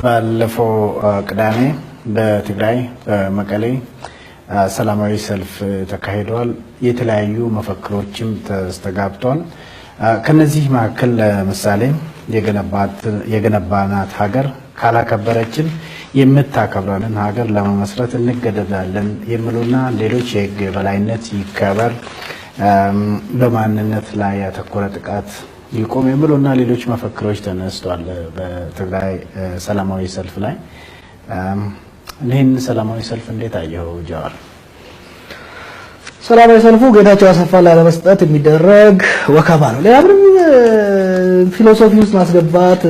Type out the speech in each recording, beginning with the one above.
ባለፈው ቅዳሜ በትግራይ በመቀሌ ሰላማዊ ሰልፍ ተካሂደዋል። የተለያዩ መፈክሮችም ተስተጋብተዋል። ከነዚህ መካከል ለምሳሌ የገነባናት ሀገር ካላከበረችን የምታከብረንን ሀገር ለመመስረት እንገደዳለን የሚሉና ሌሎች የሕግ የበላይነት ይከበር፣ በማንነት ላይ ያተኮረ ጥቃት ይቆም የሚሉና ሌሎች መፈክሮች ተነስቷል በትግራይ ሰላማዊ ሰልፍ ላይ። ይህን ሰላማዊ ሰልፍ እንዴት አየኸው ጃዋር? ሰላማዊ ሰልፉ ጌታቸው አሰፋን ላለመስጠት የሚደረግ ወከባ ነው። ሌላ ምንም philosophy ውስጥ ማስገባት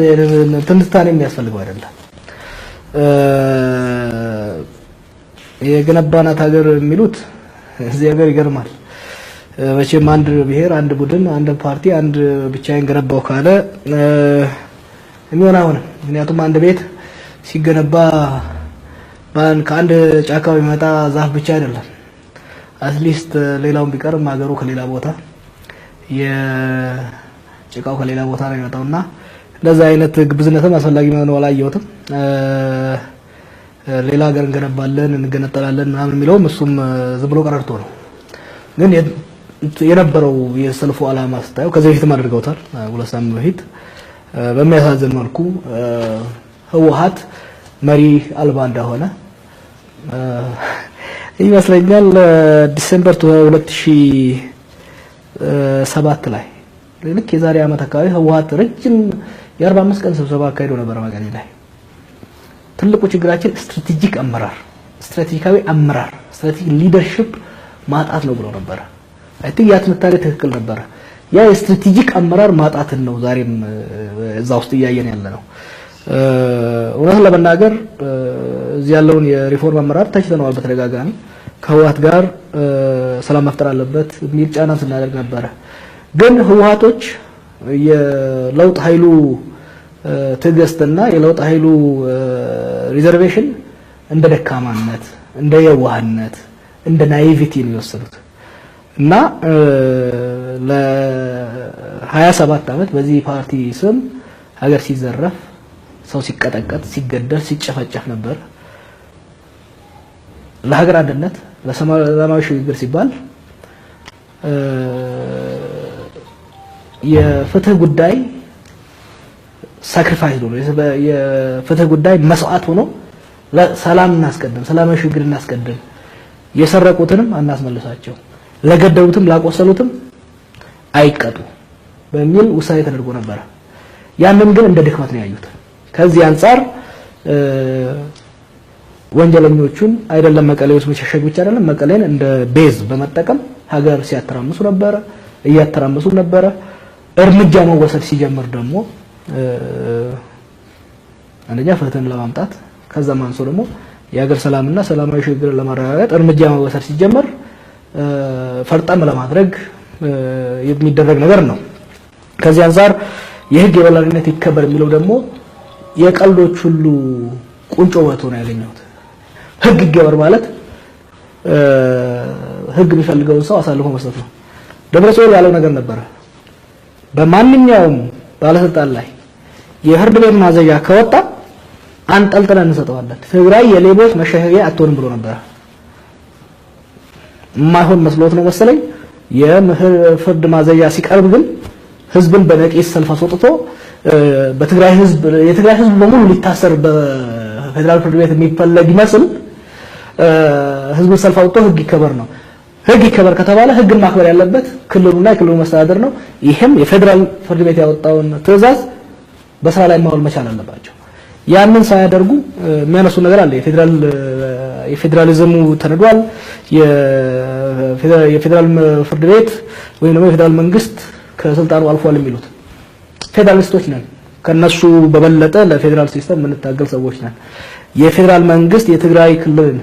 ትንታኔ የሚያስፈልገው አይደለም። የገነባናት ሀገር የሚሉት እዚህ ሀገር ይገርማል። መቼም አንድ ብሔር፣ አንድ ቡድን፣ አንድ ፓርቲ፣ አንድ ብቻዬን ገነባው ካለ የሚሆን አይሆንም። ምክንያቱም አንድ ቤት ሲገነባ ከአንድ ጫካ የሚመጣ ዛፍ ብቻ አይደለም። At least ሌላውን ቢቀርም ሀገሩ ከሌላ ቦታ የጭቃው ከሌላ ቦታ ነው የሚመጣውና እንደዛ አይነት ግብዝነትም አስፈላጊ መሆኑ አላየሁትም። ሌላ ሀገር እንገነባለን እንገነጠላለን ምናምን የሚለውም እሱም ዝም ብሎ ቀረርቶ ነው። ግን የነበረው የሰልፉ ዓላማ ስታየው ከዚህ በፊትም አድርገውታል፣ 2 ሳምንት በፊት በሚያሳዝን መልኩ ህወሓት መሪ አልባ እንደሆነ ይመስለኛል። December 2007 ላይ ልክ የዛሬ ዓመት አካባቢ ህወሓት ረጅም የ45 ቀን ስብሰባ አካሂዶ ነበር መቀሌ ላይ። ትልቁ ችግራችን strategic አመራር፣ ስትራቴጂካዊ አመራር፣ strategic leadership ማጣት ነው ብሎ ነበረ። I think ያ ትንታኔ ትክክል ነበረ። ያ የ strategic አመራር ማጣትን ነው ዛሬም እዛ ውስጥ እያየን ያለ ነው። እውነት ለመናገር እዚህ ያለውን የሪፎርም አመራር ተችተነዋል በተደጋጋሚ። ከህወሓት ጋር ሰላም መፍጠር አለበት የሚል ጫና ስናደርግ ነበረ። ግን ህወሓቶች የለውጥ ኃይሉ ትዕግስትና የለውጥ ኃይሉ reservation እንደ ደካማነት፣ እንደ የዋህነት፣ እንደ naivety ነው የወሰዱት እና ለ27 ዓመት በዚህ ፓርቲ ስም ሀገር ሲዘረፍ፣ ሰው ሲቀጠቀጥ፣ ሲገደል፣ ሲጨፈጨፍ ነበር። ለሀገር አንድነት ለሰላማዊ ሽግግር ሲባል የፍትህ ጉዳይ sacrifice ሆኖ የፍትህ ጉዳይ መስዋዕት ሆኖ ሰላም እናስቀድም፣ ሰላማዊ ሽግግር እናስቀድም፣ የሰረቁትንም አናስመልሳቸው፣ ለገደሉትም ላቆሰሉትም አይቀጡ በሚል ውሳኔ ተደርጎ ነበረ። ያንን ግን እንደ ድክመት ነው ያዩት። ከዚህ አንጻር ወንጀለኞቹን አይደለም መቀሌ ውስጥ መሸሸግ ብቻ አይደለም፣ መቀሌን እንደ base በመጠቀም ሀገር ሲያተራምሱ ነበረ፣ እያተራምሱ ነበረ። እርምጃ መወሰድ ሲጀምር ደግሞ አንደኛ ፍትህን ለማምጣት ከዛም አንሶ ደግሞ የሀገር ሰላምና ሰላማዊ ሽግግርን ለማረጋገጥ እርምጃ መወሰድ ሲጀመር ፈርጠም ለማድረግ የሚደረግ ነገር ነው። ከዚህ አንፃር የህግ የበላይነት ይከበር የሚለው ደግሞ የቀልዶች ሁሉ ቁንጮ ወጥቶ ነው ያገኘሁት። ህግ ይከበር ማለት ህግ የሚፈልገውን ሰው አሳልፎ መስጠት ነው። ደብረጽዮን ያለው ነገር ነበረ። በማንኛውም ባለስልጣን ላይ የፍርድ ቤት ማዘዣ ከወጣ አንጠልጥለን እንሰጠዋለን። ትግራይ የሌቦች መሸሸጊያ አትሆንም ብሎ ነበረ። የማይሆን መስሎት ነው መሰለኝ። የፍርድ ማዘዣ ሲቀርብ ግን ህዝብን በነቂስ ሰልፍ አስወጥቶ በትግራይ ህዝብ የትግራይ ህዝብ በሙሉ ሊታሰር በፌዴራል ፍርድ ቤት የሚፈለግ ይመስል ህዝብን ሰልፍ አውጥቶ ህግ ይከበር ነው። ህግ ይከበር ከተባለ ህግን ማክበር ያለበት ክልሉና የክልሉ መስተዳደር ነው። ይሄም የፌዴራል ፍርድ ቤት ያወጣውን ትዕዛዝ በስራ ላይ ማዋል መቻል አለባቸው። ያንን ሳያደርጉ የሚያነሱ ነገር አለ። የፌዴራሊዝሙ ተንዷል። የፌዴራል ፍርድ ቤት ወይም ደግሞ የፌዴራል መንግስት ከስልጣኑ አልፏል የሚሉት ፌዴራሊስቶች ነን። ከነሱ በበለጠ ለፌዴራል system የምንታገል ሰዎች ነን። የፌዴራል መንግስት የትግራይ ክልልን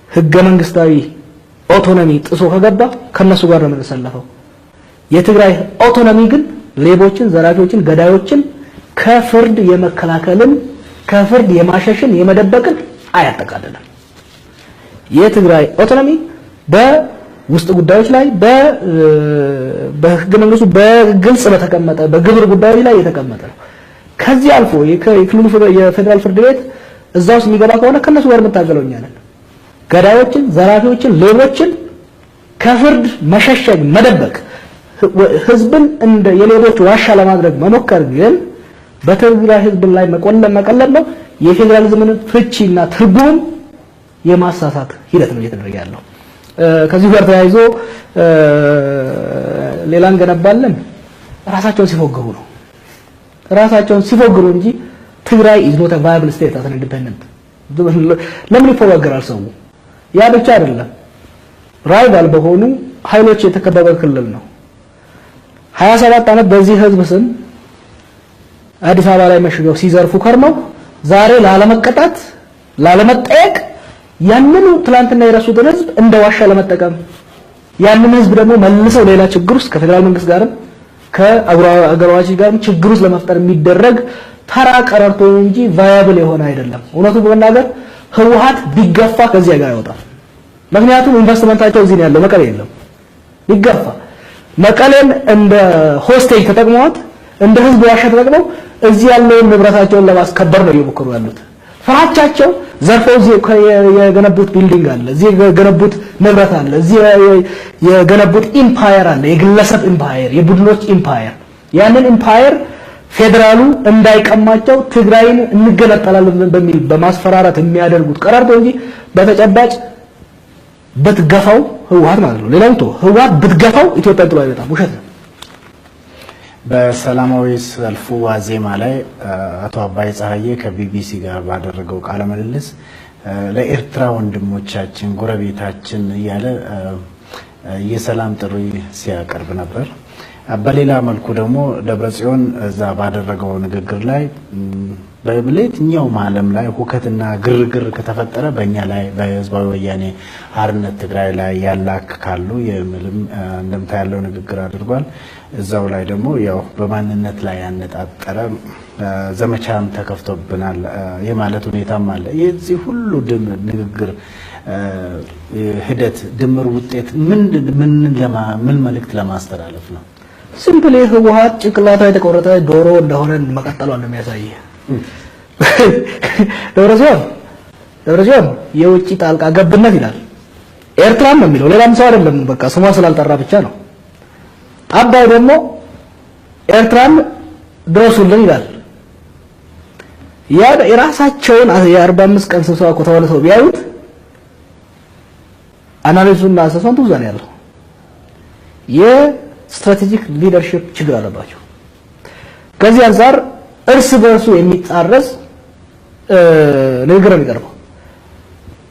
ህገ መንግስታዊ autonomy ጥሶ ከገባ ከነሱ ጋር ነው የምንሰለፈው። የትግራይ autonomy ግን ሌቦችን፣ ዘራፊዎችን፣ ገዳዮችን ከፍርድ የመከላከልን ከፍርድ የማሸሽን የመደበቅን አያጠቃልልም። የትግራይ autonomy በውስጥ ጉዳዮች ላይ በህገ መንግስቱ በግልጽ በተቀመጠ በግብር ጉዳዮች ላይ የተቀመጠ ነው። ከዚህ አልፎ የክልሉ የፌዴራል ፍርድ ቤት እዛ ውስጥ የሚገባ ከሆነ ከነሱ ጋር የምታገለው እኛ ነን። ገዳዮችን፣ ዘራፊዎችን፣ ሌቦችን ከፍርድ መሸሸግ፣ መደበቅ፣ ህዝብን እንደ የሌቦች ዋሻ ለማድረግ መሞከር ግን በትግራይ ህዝብ ላይ መቀለብ ነው። የፌዴራሊዝምን ፍቺና ትርጉም የማሳሳት ሂደት ነው እየተደረገ ያለው። ከዚህ ጋር ተያይዞ ሌላ እንገነባለን ራሳቸውን ሲፎግሩ ነው። ራሳቸውን ሲፎግሩ እንጂ ትግራይ is not a viable state as an independent። ለምን ይፎጋገራል ሰው? ያ ብቻ አይደለም፣ rival በሆኑ ኃይሎች የተከበበ ክልል ነው። 27 ዓመት በዚህ ህዝብ ስም አዲስ አበባ ላይ መሽገው ሲዘርፉ ከርመው ዛሬ ላለመቀጣት ላለመጠየቅ ያንኑ ትላንትና የረሱትን ህዝብ እንደ ዋሻ ለመጠቀም ያንን ህዝብ ደግሞ መልሰው ሌላ ችግር ውስጥ ከፌዴራል መንግስት ጋርም ከአገራዊ ጋርም ችግር ውስጥ ለመፍጠር የሚደረግ ተራ ቀረርቶ እንጂ viable የሆነ አይደለም። እውነቱን በመናገር ህወሓት ቢገፋ ከዚህ ጋር አይወጣም። ምክንያቱም ኢንቨስትመንታቸው እዚህ ነው ያለው፣ መቀሌ የለም። ቢገፋ መቀሌን እንደ hostage ተጠቅመዋት እንደ ህዝብ ዋሻ ተጠቅመው እዚህ ያለውን ንብረታቸውን ለማስከበር ነው እየሞከሩ ያሉት። ፍራቻቸው ዘርፈው እዚህ የገነቡት building አለ፣ እዚህ የገነቡት ንብረት አለ፣ እዚህ የገነቡት empire አለ፣ የግለሰብ empire፣ የቡድኖች empire። ያንን empire ፌዴራሉ እንዳይቀማቸው ትግራይን እንገነጠላለን በሚል በማስፈራራት የሚያደርጉት ቀረርቶ እንጂ በተጨባጭ ብትገፋው ህወሓት ማለት ነው። ሌላው ተው፣ ህወሓት ብትገፋው ኢትዮጵያን ጥሎ አይመጣም። ውሸት ነው። በሰላማዊ ሰልፉ ዋዜማ ላይ አቶ አባይ ፀሐዬ ከቢቢሲ ጋር ባደረገው ቃለ ምልልስ ለኤርትራ ወንድሞቻችን ጎረቤታችን እያለ የሰላም ጥሪ ሲያቀርብ ነበር። በሌላ መልኩ ደግሞ ደብረጽዮን እዛ ባደረገው ንግግር ላይ በየትኛውም ዓለም ላይ ሁከትና ግርግር ከተፈጠረ በእኛ ላይ በህዝባዊ ወያኔ ሓርነት ትግራይ ላይ ያላክካሉ የሚልም እንደምታ ያለው ንግግር አድርጓል። እዛው ላይ ደግሞ ያው በማንነት ላይ ያነጣጠረ ዘመቻም ተከፍቶብናል የማለት ሁኔታም አለ። የዚህ ሁሉ ንግግር ሂደት ድምር ውጤት ምን ምን መልእክት ለማስተላለፍ ነው? Simply ህወሓት ጭንቅላቷ የተቆረጠ ዶሮ እንደሆነ መቀጠሏን ነው የሚያሳይ። ደብረጽዮን የውጭ ጣልቃ ገብነት ይላል። ኤርትራም ነው የሚለው፣ ሌላም ሰው አይደለም። በቃ ስሟ ስላልጠራ ብቻ ነው። አባይ ደግሞ ኤርትራን ድረሱልን ይላል። ያ የራሳቸውን የ45 ቀን ስብሰባ እኮ ተመልሰው ቢያዩት analysis ኡና assessment ኡ እዛ ነው ያለው። የ strategic leadership ችግር አለባቸው። ከዚህ አንፃር እርስ በርሱ የሚጣረስ ንግግር ነው የሚቀርበው።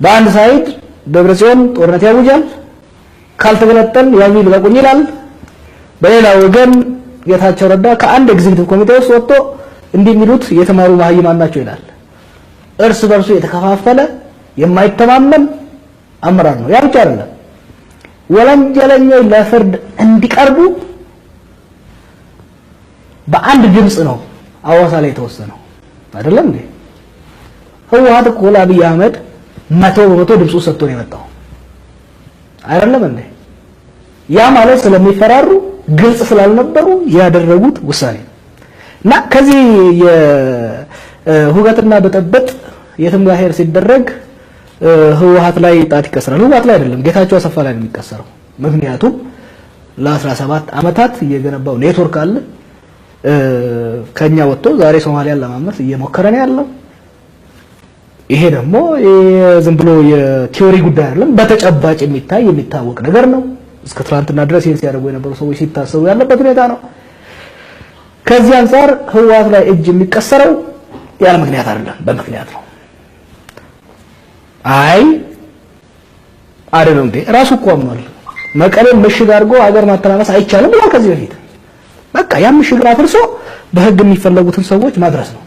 በአንድ side ደብረጽዮን ጦርነት ያውጃል፣ ካልተገነጠል ያዙ ይልቀቁኝ ይላል። በሌላ ወገን ጌታቸው ረዳ ከአንድ executive ኮሚቴ ውስጥ ወጥቶ እንዲህ የሚሉት የተማሩ መሀይማን ናቸው ይላል። እርስ በርሱ የተከፋፈለ የማይተማመን አመራር ነው። ያ ብቻ አይደለም፣ ወንጀለኞች ለፍርድ እንዲቀርቡ በአንድ ድምጽ ነው አዋሳ ላይ የተወሰነው። አይደለም እንዴ? ህወሓት እኮ ለአብይ አህመድ 100% ድምፁ ሰጥቶ ነው የመጣው። አይደለም እንዴ? ያ ማለት ስለሚፈራሩ ግልጽ ስላልነበሩ ያደረጉት ውሳኔ እና ከዚህ የሁከትና ብጥብጥ የትም ጋር ሄድ ሲደረግ ህወሓት ላይ ጣት ይቀስራል። ህወሓት ላይ አይደለም፣ ጌታቸው አሰፋ ላይ ነው የሚቀሰረው። ምክንያቱም ለ17 ዓመታት የገነባው ኔትወርክ አለ። ከኛ ወጥቶ ዛሬ ሶማሊያን ለማመስ እየሞከረ ነው ያለው። ይሄ ደግሞ ዝም ብሎ የ theory ጉዳይ አይደለም፣ በተጨባጭ የሚታይ የሚታወቅ ነገር ነው። እስከ ትናንትና ድረስ ይሄን ሲያደርጉ የነበሩ ሰዎች ሲታሰቡ ያለበት ሁኔታ ነው። ከዚህ አንፃር ህወሓት ላይ እጅ የሚቀሰረው ያለ ምክንያት አይደለም፣ በምክንያት ነው። አይ አይደለም እንዴ፣ ራሱ እኮ አምኗል። መቀሌን ምሽግ አድርጎ ሀገር ማተራመስ አይቻልም ብሏል ከዚህ በፊት። በቃ ያን ምሽግ አፍርሶ በህግ የሚፈለጉትን ሰዎች ማድረስ ነው።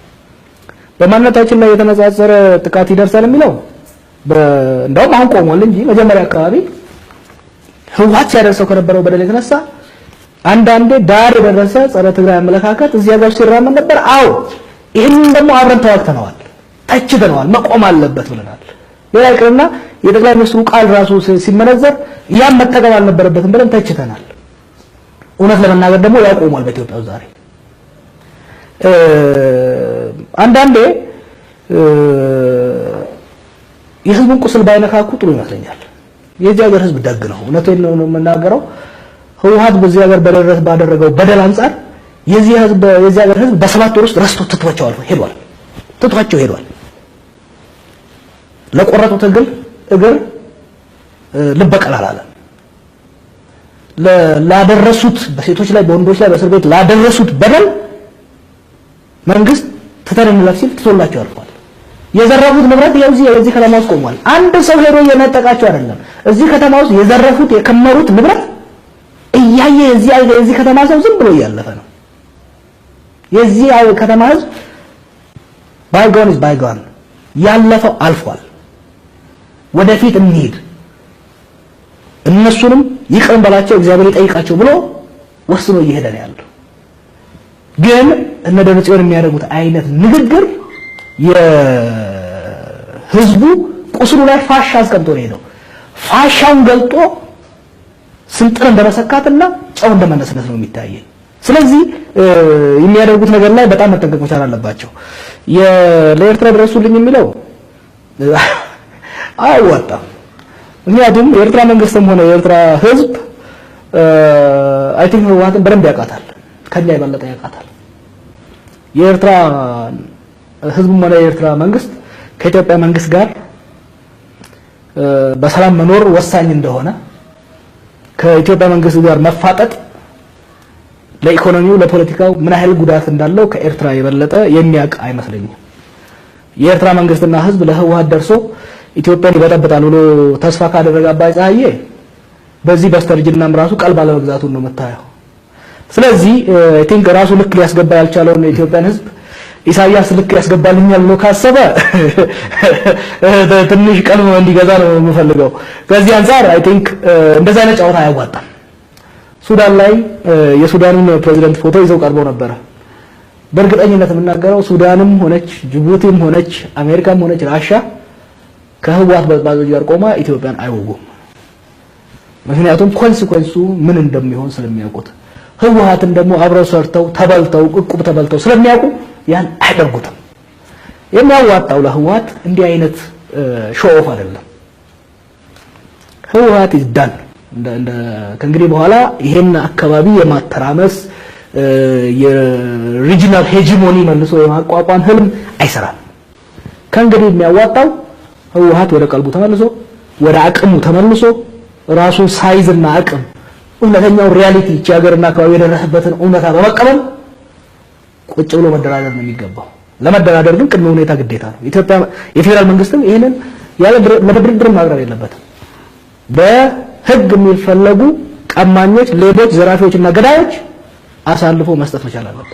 በማንነታችን ላይ የተነጻጸረ ጥቃት ይደርሳል የሚለው እንደውም አሁን ቆሟል እንጂ መጀመሪያ አካባቢ ህወሓት ሲያደርሰው ከነበረው በደል የተነሳ አንዳንዴ ዳር የደረሰ ጸረ ትግራይ አመለካከት እዚያ ጋር ሲራመድ ነበር። አዎ ይህንን ደግሞ አብረን ተዋግተነዋል፣ ተችተነዋል፣ መቆም አለበት ብለናል። ሌላ ይቅርና የጠቅላይ ሚኒስትሩ ቃል ራሱ ሲመነዘር ያን መጠቀም አልነበረበትም ብለን ተችተናል። እውነት ለመናገር ደግሞ ያው ቆሟል በኢትዮጵያ ዛሬ። አንዳንዴ የህዝቡን ቁስል ባይነካኩ ጥሩ ይመስለኛል። የዚህ ሀገር ህዝብ ደግ ነው። እውነቴን ነው የምናገረው። ህወሓት በዚህ ሀገር በደረስ ባደረገው በደል አንጻር የዚህ ህዝብ የዚህ ሀገር ህዝብ በ7 ወር ውስጥ ረስቶ ትቷቸው አልፎ ሄዷል። ትቷቸው ሄዷል። ለቆረጡት እግር ልበቀል አላለም። ላደረሱት በሴቶች ላይ፣ በወንዶች ላይ፣ በእስር ቤት ላደረሱት በደል መንግስት ትተን እንለፍ ሲል ትቶላቸው አልፏል። የዘረፉት ንብረት ያው እዚህ ከተማ ውስጥ ቆሟል። አንድ ሰው ሄዶ የነጠቃቸው አይደለም። እዚህ ከተማ ውስጥ የዘረፉት የከመሩት ንብረት እያየ የዚህ ከተማ ሰው ዝም ብሎ እያለፈ ነው። የዚህ ከተማ ህዝብ bygone is bygone፣ ያለፈው አልፏል። ወደፊት እንሂድ፣ እነሱንም ይቅር በላቸው፣ እግዚአብሔር ይጠይቃቸው ብሎ ወስኖ እየሄደ ነው ያለው። ግን እነ ደብረጽዮን የሚያደርጉት አይነት ንግግር የህዝቡ ቁስሉ ላይ ፋሻ አስቀምጦ ነው የሄደው። ፋሻውን ገልጦ ስንጥር እንደመሰካትና ጨው እንደመነስነስ ነው የሚታየኝ። ስለዚህ የሚያደርጉት ነገር ላይ በጣም መጠንቀቅ መቻል አለባቸው። ለኤርትራ ድረሱልኝ የሚለው አያዋጣም። ምክንያቱም የኤርትራ መንግስትም ሆነ የኤርትራ ህዝብ I think ህወሓትን በደንብ ያውቃታል፣ ከኛ የበለጠ ያውቃታል። የኤርትራ ህዝብም ሆነ የኤርትራ መንግስት ከኢትዮጵያ መንግስት ጋር በሰላም መኖር ወሳኝ እንደሆነ፣ ከኢትዮጵያ መንግስት ጋር መፋጠጥ ለኢኮኖሚው ለፖለቲካው ምን ያህል ጉዳት እንዳለው ከኤርትራ የበለጠ የሚያውቅ አይመስለኝም። የኤርትራ መንግስትና ህዝብ ለህወሓት ደርሶ ኢትዮጵያን ይበጠብጣል ብሎ ተስፋ ካደረገ አባይ ፀሐዬ በዚህ በስተርጅናም ራሱ ቀልብ አለመግዛቱን ነው የምታየው። ስለዚህ I think ራሱ ልክ ሊያስገባ ያልቻለውን የኢትዮጵያን ህዝብ ኢሳያስ ልክ ያስገባልኛል ብሎ ካሰበ ትንሽ ቀልብ እንዲገዛ ነው የምፈልገው። ከዚህ አንጻር I think እንደዛ አይነት ጨዋታ አያዋጣም። ሱዳን ላይ የሱዳኑን ፕሬዚደንት ፎቶ ይዘው ቀርበው ነበረ። በእርግጠኝነት የምናገረው ሱዳንም ሆነች ጅቡቲም ሆነች አሜሪካም ሆነች ራሻ ከህወሓት በጥባጮች ጋር ቆማ ኢትዮጵያን አይወጉም። ምክንያቱም consequence ኡ ምን እንደሚሆን ስለሚያውቁት፣ ህወሓትን ደግሞ አብረው ሰርተው ተበልተው እቁብ ተበልተው ስለሚያውቁ ያን አያደርጉትም። የሚያዋጣው ለህወሓት እንዲህ አይነት show off አይደለም። ህወሓት is done። እንደ ከእንግዲህ በኋላ ይሄን አካባቢ የማተራመስ የ regional hegemony መልሶ የማቋቋም ህልም አይሰራም። ከእንግዲህ የሚያዋጣው ህወሓት ወደ ቀልቡ ተመልሶ፣ ወደ አቅሙ ተመልሶ፣ ራሱን size ና አቅም እውነተኛው reality ይቺ ሀገርና አካባቢ የደረሰበትን እውነታ በመቀበል ቁጭ ብሎ መደራደር ነው የሚገባው። ለመደራደር ግን ቅድመ ሁኔታ ግዴታ ነው። ኢትዮጵያ የፌዴራል መንግስትም ይሄንን ያለ ለድርድር ማቅረብ የለበትም። በህግ የሚፈለጉ ቀማኞች፣ ሌቦች፣ ዘራፊዎችና ገዳዮች አሳልፎ መስጠት መቻል አለበት።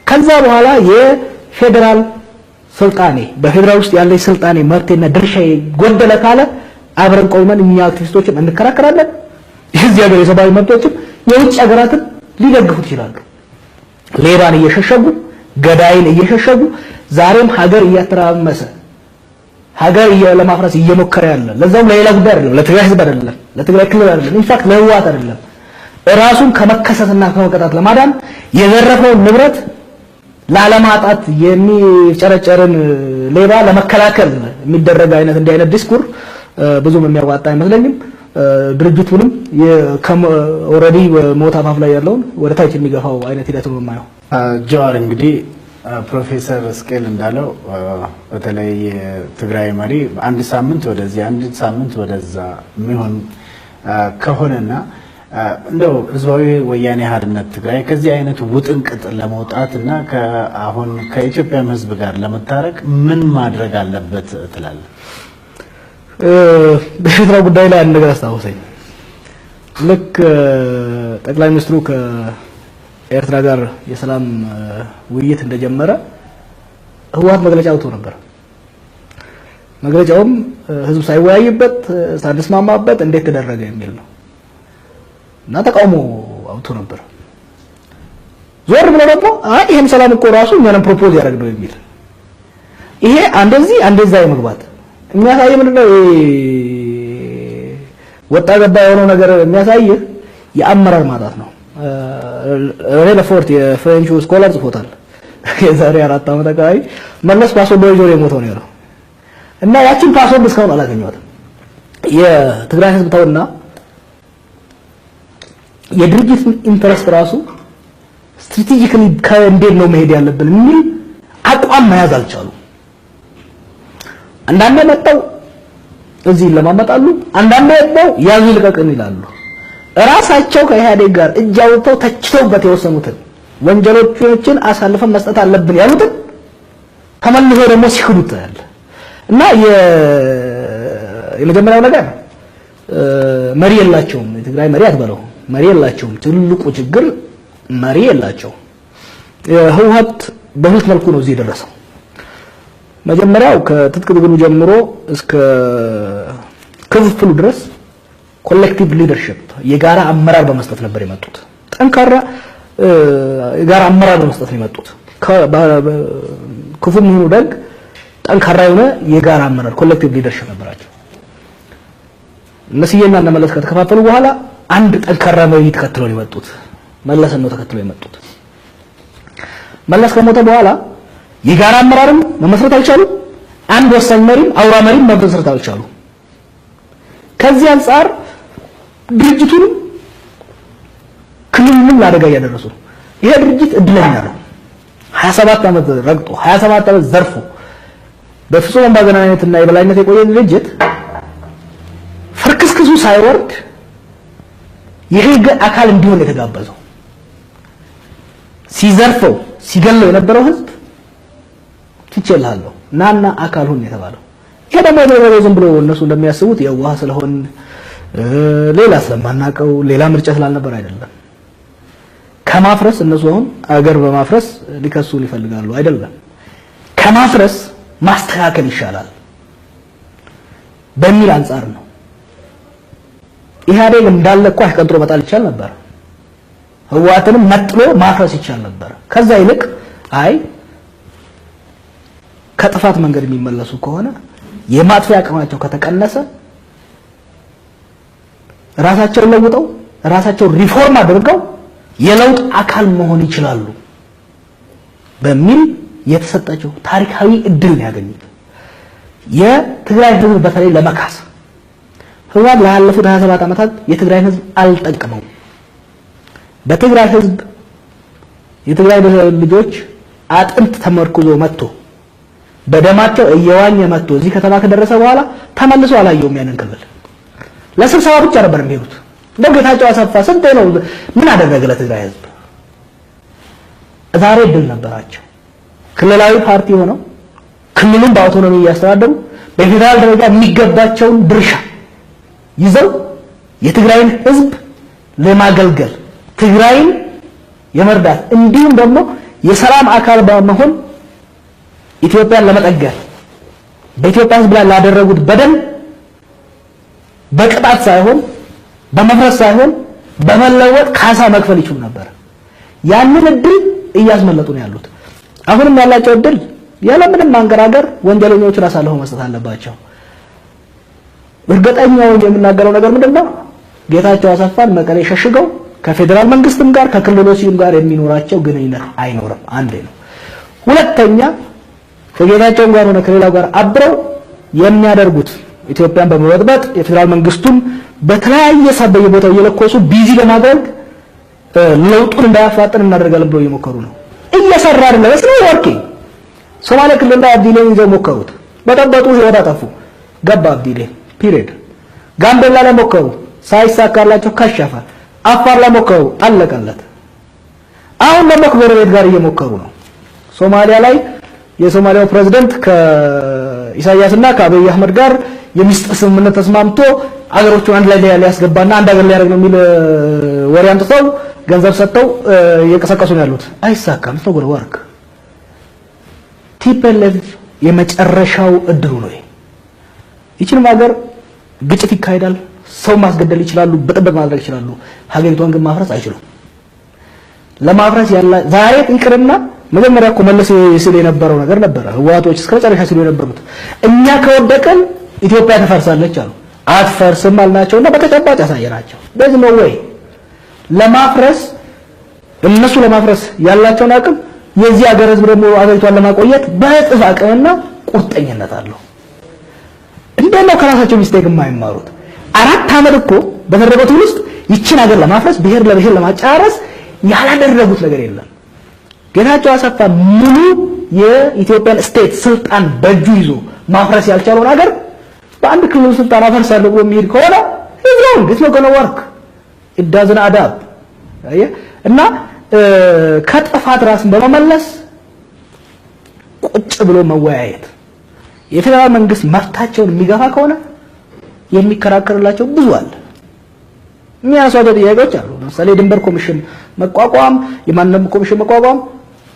ከዛ በኋላ የፌዴራል ስልጣኔ በፌዴራል ውስጥ ያለ ስልጣኔ መብቴና ድርሻዬ ጎደለ ካለ አብረን ቆመን እኛ አክቲቪስቶችም እንከራከራለን። የዚህ ሀገር የሰብአዊ መብቶችም የውጭ ሀገራትን ሊደግፉት ይችላሉ። ሌባን እየሸሸጉ፣ ገዳይን እየሸሸጉ፣ ዛሬም ሀገር እያተራመሰ ሀገር ለማፍረስ እየሞከረ ያለ፣ ለዛውም ለሌላ ጉዳይ አይደለም፣ ለትግራይ ህዝብ አይደለም፣ ለትግራይ ክልል አይደለም፣ in fact ለህወሓት አይደለም፣ ራሱን ከመከሰስና ከመቀጣት ለማዳን የዘረፈውን ንብረት ላለማጣት የሚጨረጨርን ሌባ ለመከላከል የሚደረግ አይነት እንዲህ አይነት ዲስኩር ብዙም የሚያዋጣ አይመስለኝም። ድርጅቱንም already ሞት አፋፍ ላይ ያለውን ወደ ታች የሚገፋው አይነት ሂደት ነው የማየው። ጀዋር፣ እንግዲህ ፕሮፌሰር እስቄል እንዳለው በተለይ የትግራይ መሪ አንድ ሳምንት ወደዚህ አንድ ሳምንት ወደዛ የሚሆን ከሆነና እንደው ህዝባዊ ወያኔ ሓርነት ትግራይ ከዚህ አይነት ውጥንቅጥ ለመውጣት እና አሁን ከኢትዮጵያም ህዝብ ጋር ለመታረቅ ምን ማድረግ አለበት ትላለህ? በኤርትራ ጉዳይ ላይ አንድ ነገር አስታወሰኝ። ልክ ጠቅላይ ሚኒስትሩ ከኤርትራ ጋር የሰላም ውይይት እንደጀመረ ህወሓት መግለጫ አውጥቶ ነበር። መግለጫውም ህዝብ ሳይወያይበት ሳንስማማበት እንዴት ተደረገ የሚል ነው እና ተቃውሞ አውጥቶ ነበር። ዞር ብሎ ደግሞ አይ ይሄም ሰላም እኮ ራሱ እኛንም propose ያደረግነው የሚል፣ ይሄ አንደዚህ አንደዛ የመግባት የሚያሳይ ምንድነው? ወጣ ገባ የሆነው ነገር የሚያሳይህ የአመራር ማጣት ነው። ሬኔ ላፎርት የ French scholar ጽፎታል። የዛሬ 4 ዓመት አካባቢ መለስ password ይዞ የሞተው ነው ያለው እና ያቺን password እስካሁን አላገኘኋትም። የትግራይ ህዝብ ተውና የድርጅቱን interest ራሱ strategically እንዴት ነው መሄድ ያለብን የሚል አቋም መያዝ አልቻሉም። አንዳንዴ መጣው እዚህ ለማመጣሉ፣ አንዳንዴ መጣው ያዙ ይልቀቅን ይላሉ። ራሳቸው ከኢህአዴግ ጋር እጅ አውጥተው ተችተውበት የወሰኑትን ወንጀሎችን አሳልፈን መስጠት አለብን ያሉትን ተመልሰው ደግሞ ሲክዱት ያለ እና የመጀመሪያው ነገር መሪ የላቸውም። የትግራይ መሪ አትበለው፣ መሪ የላቸውም። ትልቁ ችግር መሪ የላቸውም። ህወሓት በሁለት መልኩ ነው እዚህ የደረሰው። መጀመሪያው ከትጥቅ ትግሉ ጀምሮ እስከ ክፍፍሉ ድረስ collective leadership የጋራ አመራር በመስጠት ነበር የመጡት። ጠንካራ የጋራ አመራር በመስጠት ነው የመጡት። ክፉም ይሁን ደግ ጠንካራ የሆነ የጋራ አመራር collective leadership ነበራቸው። እነ ስዬና እነ መለስ ከተከፋፈሉ በኋላ አንድ ጠንካራ መሪ ተከትለው ነው የመጡት። መለስን ነው ተከትለው የመጡት። መለስ ከሞተ በኋላ የጋራ አመራርም መመስረት አልቻሉም። አንድ ወሳኝ መሪም አውራ መሪም መመስረት አልቻሉም። ከዚህ አንፃር ድርጅቱን ክልሉንም ለአደጋ እያደረሱ ነው። ይሄ ድርጅት እድለኛ ነው። 27 ዓመት ረግጦ 27 ዓመት ዘርፎ በፍጹም አምባገነንነትና የበላይነት የቆየ ድርጅት ፍርክስክሱ ሳይወርድ የህግ አካል እንዲሆን የተጋበዘው ሲዘርፈው ሲገለው የነበረው ህዝብ ትቼልሃለሁ ናና አካል ሁን የተባለው። ይሄ ደግሞ የነበረው ዝም ብሎ እነሱ እንደሚያስቡት የዋህ ስለሆን ሌላ ስለማናቀው ሌላ ምርጫ ስላልነበር አይደለም። ከማፍረስ እነሱ አሁን አገር በማፍረስ ሊከሱን ይፈልጋሉ። አይደለም፣ ከማፍረስ ማስተካከል ይሻላል በሚል አንፃር ነው። ኢህአዴግ እንዳለ እኮ አሽቀንጥሮ መጣል ይቻል ነበር። ህወሓትንም መጥሎ ማፍረስ ይቻል ነበር። ከዛ ይልቅ አይ ከጥፋት መንገድ የሚመለሱ ከሆነ የማጥፊያ አቅማቸው ከተቀነሰ ራሳቸውን ለውጠው ራሳቸውን ሪፎርም አድርገው የለውጥ አካል መሆን ይችላሉ በሚል የተሰጣቸው ታሪካዊ እድል ነው ያገኙት። የትግራይ ህዝብ በተለይ ለመካስ ህወሓት ላለፉት 27 ዓመታት የትግራይ ህዝብ አልጠቀመውም። በትግራይ ህዝብ የትግራይ ልጆች አጥንት ተመርኩዞ መጥቶ በደማቸው እየዋኘ መጥቶ እዚህ ከተማ ከደረሰ በኋላ ተመልሶ አላየውም ያንን ክልል። ለስብሰባ ብቻ ነበር የሚሄዱት። እንደው ጌታቸው አሰፋ ስንት ነው ምን አደረገ ለትግራይ ህዝብ? ዛሬ እድል ነበራቸው። ክልላዊ ፓርቲ ሆነው ክልሉን በአውቶኖሚ እያስተዳደሩ በፌዴራል ደረጃ የሚገባቸውን ድርሻ ይዘው የትግራይን ህዝብ ለማገልገል ትግራይን የመርዳት እንዲሁም ደግሞ የሰላም አካል በመሆን ኢትዮጵያን ለመጠገን በኢትዮጵያ ህዝብ ላይ ላደረጉት በደል በቅጣት ሳይሆን በመፍረስ ሳይሆን በመለወጥ ካሳ መክፈል ይችሉ ነበር። ያንን እድል እያስመለጡ ነው ያሉት። አሁንም ያላቸው እድል ያለምንም ማንገራገር ወንጀለኞችን አሳልፈው መስጠት አለባቸው። እርግጠኛው የምናገረው ነገር ምንድነው? ጌታቸው አሰፋን መቀሌ ሸሽገው ከፌዴራል መንግስትም ጋር ከክልሎችም ጋር የሚኖራቸው ግንኙነት አይኖርም። አንዴ ነው። ሁለተኛ ከጌታቸው ጋር ሆነ ከሌላው ጋር አብረው የሚያደርጉት ኢትዮጵያን በመበጥበጥ የፌዴራል መንግስቱን በተለያየ በየቦታው እየለኮሱ busy ለማድረግ ለውጡን እንዳያፋጥን እናደርጋለን ብለው እየሞከሩ ነው። እየሰራ አይደለም። it's not working። ሶማሌ ክልል ላይ አብዲሌን ይዘው ሞከሩት። በጠበጡ፣ ህይወት አጠፉ። ገባ አብዲሌ period። ጋምቤላ ላይ ሞከሩ፣ ሳይሳካላቸው ከሸፈ። አፋር ላይ ሞከሩ፣ አለቀለት። አሁን ደግሞ ከጎረቤት ጋር እየሞከሩ ነው። ሶማሊያ ላይ የሶማሊያው ፕሬዝዳንት ከኢሳያስና ከአብይ አህመድ ጋር የሚስጥር ስምምነት ተስማምቶ አገሮቹን አንድ ላይ ሊያስገባና አንድ ሀገር ሊያደርግ ነው የሚል ወሬ አምጥተው ገንዘብ ሰጥተው እየቀሰቀሱ ነው ያሉት። አይሳካም። It's not gonna work። TPLF የመጨረሻው እድሉ ነው። ይችንም ሀገር ግጭት ይካሄዳል፣ ሰው ማስገደል ይችላሉ፣ ብጥብጥ ማድረግ ይችላሉ። ሀገሪቷን ግን ማፍረስ አይችሉም። ለማፍረስ ያለ ዛሬ ይቅርና መጀመሪያ እኮ መለስ ሲል የነበረው ነገር ነበረ። ህወሓቶች እስከ መጨረሻ ሲሉ የነበሩት እኛ ከወደቅን ኢትዮጵያ ትፈርሳለች አሉ። አትፈርስም አልናቸውና በተጨባጭ አሳየናቸው። There's no way ለማፍረስ። እነሱ ለማፍረስ ያላቸውን አቅም የዚህ ሀገር ህዝብ ደግሞ አገሪቷን ለማቆየት በእጥፍ አቅምና ቁርጠኝነት አለው። እንዴት ነው ከራሳቸው mistake የማይማሩት? 4 ዓመት እኮ በተደረገው ትግል ውስጥ ይችን ሀገር ለማፍረስ፣ ብሔር ለብሔር ለማጫረስ ያላደረጉት ነገር የለም። ጌታቸው አሰፋ ሙሉ የኢትዮጵያን state ስልጣን በእጁ ይዞ ማፍረስ ያልቻለውን ሀገር በአንድ ክልል ስልጣን አፈርሳለሁ ብሎ የሚሄድ ከሆነ he's wrong. It's not gonna work. It doesn't add up. አየህ፣ እና ከጥፋት ራስን በመመለስ ቁጭ ብሎ መወያየት፣ የፌዴራል መንግስት መብታቸውን የሚገፋ ከሆነ የሚከራከርላቸው ብዙ አለ። የሚያነሷቸው ጥያቄዎች አሉ። ለምሳሌ የድንበር ኮሚሽን መቋቋም፣ የማንም ኮሚሽን መቋቋም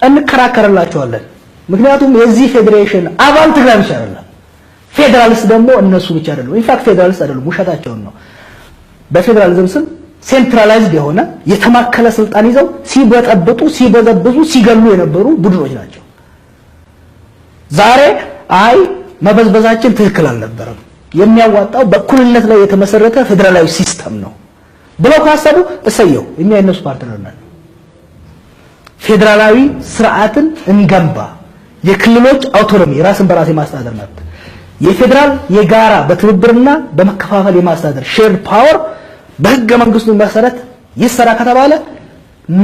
እንከራከርላቸዋለን። ምክንያቱም የዚህ ፌዴሬሽን አባል ትግራይ ብቻ አይደለም። ፌዴራሊስት ደግሞ እነሱ ብቻ አይደሉም። In fact ፌዴራሊስት አይደሉም፣ ውሸታቸውን ነው። በፌዴራሊዝም ስም centralized የሆነ የተማከለ ስልጣን ይዘው ሲበጠብጡ፣ ሲበዘብዙ፣ ሲገሉ የነበሩ ቡድኖች ናቸው። ዛሬ አይ መበዝበዛችን ትክክል አልነበረም፣ የሚያዋጣው በእኩልነት ላይ የተመሰረተ ፌዴራላዊ system ነው ብለው ካሰቡ እሰየው፣ እኛ የነሱ partner ነን። ፌዴራላዊ ስርዓትን እንገንባ፣ የክልሎች autonomy፣ ራስን በራስ የማስተዳደር መብት፣ የፌዴራል የጋራ በትብብርና በመከፋፈል የማስተዳደር shared power በህገ መንግስቱ መሰረት ይሰራ ከተባለ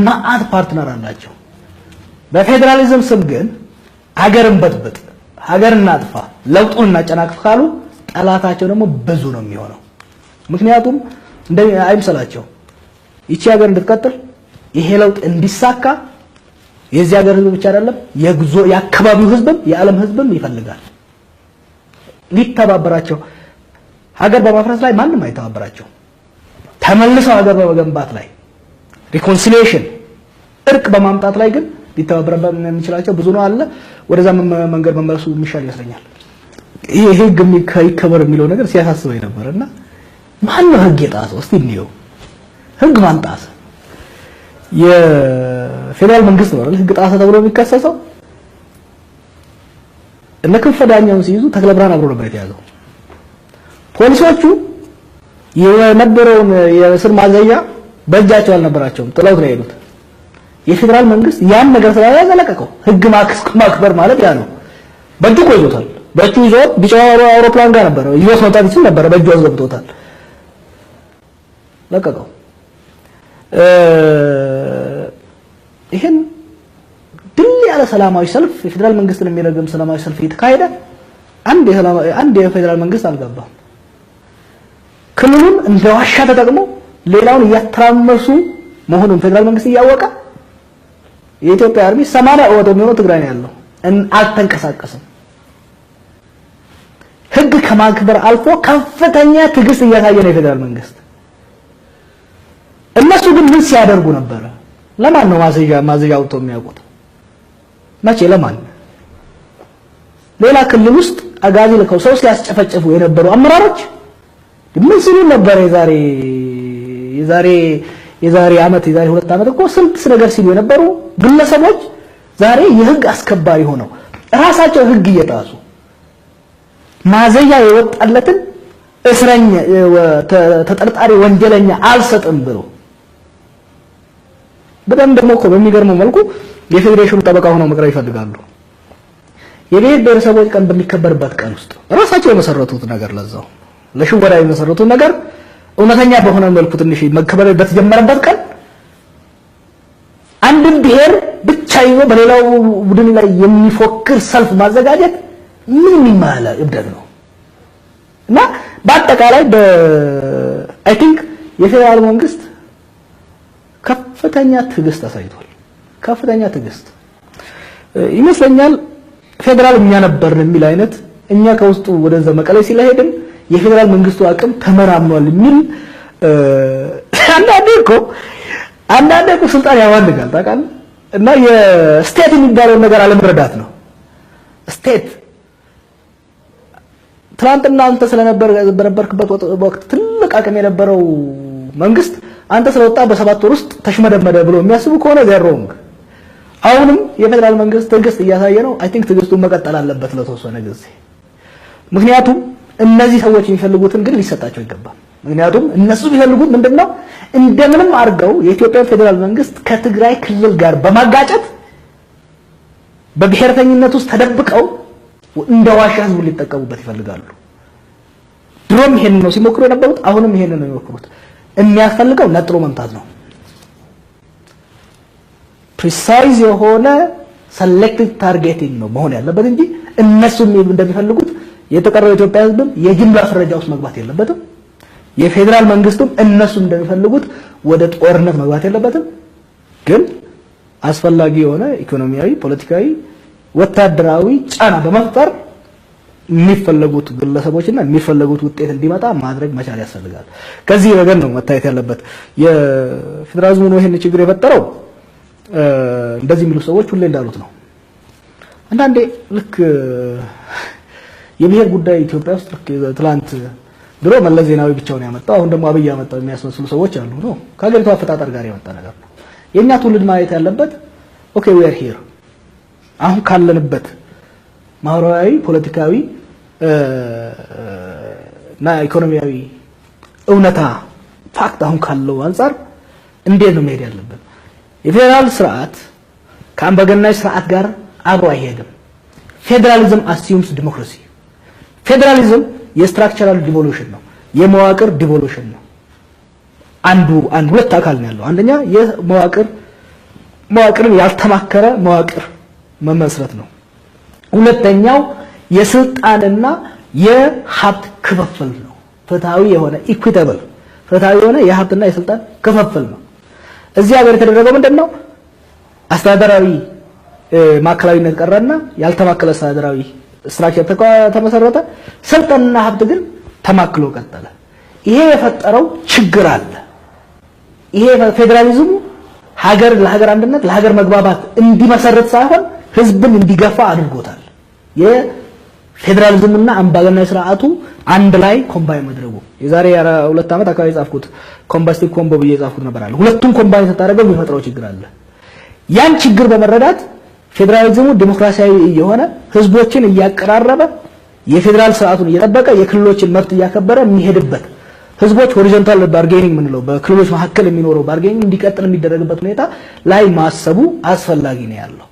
መዓት partner አላቸው። በፌዴራሊዝም ስም ግን ሀገርን በጥብጥ፣ ሀገር እናጥፋ፣ ለውጡን እናጨናቅፍ ካሉ ጠላታቸው ደግሞ ብዙ ነው የሚሆነው። ምክንያቱም እንደ አይምሰላቸው፣ ይቺ ሀገር እንድትቀጥል፣ ይሄ ለውጥ እንዲሳካ የዚህ ሀገር ህዝብ ብቻ አይደለም፣ የአካባቢው ህዝብም የዓለም ህዝብም ይፈልጋል። ሊተባበራቸው ሀገር በማፍረስ ላይ ማንም አይተባበራቸው። ተመልሰው ሀገር በመገንባት ላይ፣ reconciliation እርቅ በማምጣት ላይ ግን ሊተባበር የሚችላቸው ብዙ ነው አለ። ወደዛ መንገድ መመለሱ የሚሻል ይመስለኛል። ይሄ ህግ ይከበር የሚለው ነገር ሲያሳስበኝ ነበር እና ማን ነው ህግ የጣሰው? እስቲ እንየው። ህግ ማን ጣሰ? የፌዴራል መንግስት ነው አይደል ህግ ጣሰ ተብሎ የሚከሰሰው? እነ ክንፈ ዳኛውን ሲይዙ ተክለ ብርሃን አብሮ ነበር የተያዘው። ፖሊሶቹ የነበረውን የእስር ማዘዣ በእጃቸው አልነበራቸውም፣ ጥለውት ነው የሄዱት። የፌዴራል መንግስት ያን ነገር ስለያዘ ለቀቀው። ህግ ማክበር ማለት ያ ነው። በእጁ እኮ ይዞታል። በእጁ ይዞት ቢጫው አውሮፕላን ጋር ነበረ፣ ይዞት መውጣት ይችል ነበረ። በእጁ አስገብቶታል፣ ለቀቀው። ይህን ድል ያለ ሰላማዊ ሰልፍ፣ የፌዴራል መንግስትን የሚረግም ሰላማዊ ሰልፍ እየተካሄደ አንድ የፌዴራል መንግስት አልገባም። ክልሉን እንደ ዋሻ ተጠቅሞ ሌላውን እያተራመሱ መሆኑን ፌዴራል መንግስት እያወቀ የኢትዮጵያ army 80% የሚሆነው ትግራይ ነው ያለው፣ አልተንቀሳቀስም። ህግ ከማክበር አልፎ ከፍተኛ ትዕግስት እያሳየ ነው የፌዴራል መንግስት። እነሱ ግን ምን ሲያደርጉ ነበረ? ለማን ነው ማዘዣ አውጥተው የሚያውቁት? መቼ? ለማን? ሌላ ክልል ውስጥ አጋዚ ልከው ሰው ሲያስጨፈጭፉ የነበሩ አመራሮች ምን ሲሉ ነበር? የዛሬ የዛሬ ዓመት፣ የዛሬ 2 ዓመት እኮ ስንት ነገር ሲሉ የነበሩ ግለሰቦች ዛሬ የህግ አስከባሪ ሆነው ራሳቸው ህግ እየጣሱ፣ ማዘዣ የወጣለትን እስረኛ፣ ተጠርጣሪ ወንጀለኛ አልሰጥም ብሎ፣ በጣም ደግሞ እኮ በሚገርመው መልኩ የፌዴሬሽኑ ጠበቃ ሆነው መቅረብ ይፈልጋሉ። የብሔር ብሔረሰቦች ቀን በሚከበርበት ቀን ውስጥ ራሳቸው የመሰረቱት ነገር፣ ለዛው ለሽወዳ የመሰረቱት ነገር እውነተኛ በሆነ መልኩ ትንሽ መከበር በተጀመረበት ቀን አንድን ብሔር ብቻ ይዞ በሌላው ቡድን ላይ የሚፎክር ሰልፍ ማዘጋጀት ምን የሚባል እብደት ነው? እና በአጠቃላይ I think የፌዴራል መንግስት ከፍተኛ ትዕግስት አሳይቷል። ከፍተኛ ትዕግስት ይመስለኛል። ፌዴራል እኛ ነበርን የሚል አይነት፣ እኛ ከውስጡ ወደዛ መቀሌ ስለሄድን የፌዴራል መንግስቱ አቅም ተመናምኗል የሚል፣ አንዳንዴ እኮ ስልጣን ያዋልጋል ታውቃለህ። እና የ state የሚባለውን ነገር አለመረዳት ነው። State ትናንትና አንተ ስለነበር በነበርክበት ወቅት ትልቅ አቅም የነበረው መንግስት አንተ ስለወጣ በ7 ወር ውስጥ ተሽመደመደ ብሎ የሚያስቡ ከሆነ they're wrong። አሁንም የፌዴራል መንግስት ትዕግስት እያሳየ ነው። I think ትዕግስቱን መቀጠል አለበት ለተወሰነ ጊዜ። ምክንያቱም እነዚህ ሰዎች የሚፈልጉትን ግን ሊሰጣቸው ይገባል። ምክንያቱም እነሱ የሚፈልጉት ምንድነው? እንደምንም አድርገው የኢትዮጵያ ፌዴራል መንግስት ከትግራይ ክልል ጋር በማጋጨት በብሔርተኝነት ውስጥ ተደብቀው እንደ ዋሻ ህዝቡን ሊጠቀሙበት ይፈልጋሉ። ድሮም ይሄንን ነው ሲሞክሩ የነበሩት፣ አሁንም ይሄንን ነው የሚሞክሩት። የሚያስፈልገው ነጥሎ መምታት ነው። Precise የሆነ selective targeting ነው መሆን ያለበት እንጂ እነሱ እንደሚፈልጉት የተቀረው የኢትዮጵያ ህዝብም የጅምላ ፍረጃ ውስጥ መግባት የለበትም። የፌዴራል መንግስቱም እነሱ እንደሚፈልጉት ወደ ጦርነት መግባት የለበትም። ግን አስፈላጊ የሆነ ኢኮኖሚያዊ፣ ፖለቲካዊ፣ ወታደራዊ ጫና በመፍጠር የሚፈለጉት ግለሰቦችና የሚፈለጉት ውጤት እንዲመጣ ማድረግ መቻል ያስፈልጋል። ከዚህ ረገድ ነው መታየት ያለበት። የፌዴራሊዝሙ ነው ይሄን ችግር የፈጠረው እንደዚህ የሚሉ ሰዎች ሁሌ እንዳሉት ነው። አንዳንዴ ልክ የብሔር ጉዳይ ኢትዮጵያ ውስጥ ልክ ትላንት ድሮ መለስ ዜናዊ ብቻውን ያመጣው አሁን ደግሞ አብይ ያመጣው የሚያስመስሉ ሰዎች አሉ። ነው ከሀገሪቱ አፈጣጠር ጋር የመጣ ነገር ነው። የኛ ትውልድ ማየት ያለበት okay, we are here፣ አሁን ካለንበት ማህበራዊ፣ ፖለቲካዊ እና ኢኮኖሚያዊ እውነታ fact አሁን ካለው አንጻር እንዴት ነው መሄድ ያለብን? የፌዴራል ስርዓት ከአምባገነናዊ ስርዓት ጋር አብሮ አይሄድም። Federalism assumes democracy። ፌዴራሊዝም የ structural devolution ነው፣ የመዋቅር devolution ነው። አንዱ አንድ ሁለት አካል ነው ያለው። አንደኛ የመዋቅር መዋቅርን ያልተማከረ መዋቅር መመስረት ነው። ሁለተኛው የስልጣንና የሀብት ክፍፍል ነው። ፍትሃዊ የሆነ equitable ፍትሃዊ የሆነ የሀብትና የስልጣን ክፍፍል ነው። እዚህ ሀገር የተደረገው ምንድን ነው? አስተዳደራዊ ማዕከላዊነት ቀረና ያልተማከለ አስተዳደራዊ structure ተመሰረተ። ስልጣንና ሀብት ግን ተማክሎ ቀጠለ። ይሄ የፈጠረው ችግር አለ። ይሄ ፌዴራሊዝሙ ሀገር ለሀገር አንድነት ለሀገር መግባባት እንዲመሰረት ሳይሆን ህዝብን እንዲገፋ አድርጎታል። የፌዴራሊዝምና አምባገነናዊ ስርዓቱ አንድ ላይ combine ማድረጉ የዛሬ 2 ዓመት አካባቢ የጻፍኩት combustive combo ብዬ የጻፍኩት ነበር አለ። ሁለቱም combine ስታደርገው የሚፈጥረው ችግር አለ። ያን ችግር በመረዳት ፌዴራሊዝሙ ዲሞክራሲያዊ እየሆነ ህዝቦችን እያቀራረበ የፌዴራል ስርዓቱን እየጠበቀ የክልሎችን መብት እያከበረ የሚሄድበት ህዝቦች horizontal bargaining የምንለው በክልሎች መካከል የሚኖረው bargaining እንዲቀጥል የሚደረግበት ሁኔታ ላይ ማሰቡ አስፈላጊ ነው ያለው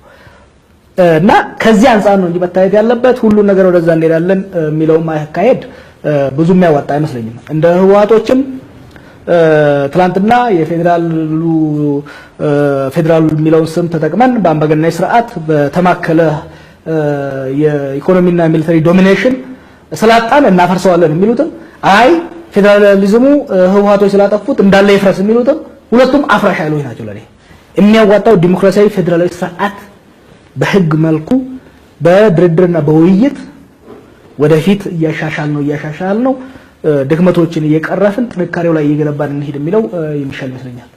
እና ከዚህ አንጻር ነው እንጂ መታየት ያለበት ሁሉን ነገር ወደዛ እንሄዳለን የሚለውም አካሄድ ብዙ የሚያዋጣ አይመስለኝም። እንደ ህወሓቶችም ትላንትና የፌዴራሉ ፌዴራሉ የሚለውን ስም ተጠቅመን በአምባገነናዊ ስርዓት በተማከለ የኢኮኖሚና military domination ስላጣን እናፈርሰዋለን የሚሉትም፣ አይ ፌዴራሊዝሙ ህወሓቶች ስላጠፉት እንዳለ ይፍረስ የሚሉትም ሁለቱም አፍራሽ ኃይሎች ናቸው። ለኔ የሚያዋጣው ዲሞክራሲያዊ ፌዴራላዊ ስርዓት በህግ መልኩ በድርድርና በውይይት ወደፊት እያሻሻል ነው ድክመቶችን እየቀረፍን ጥንካሬው ላይ እየገነባን እንሂድ የሚለው የሚሻል ይመስለኛል።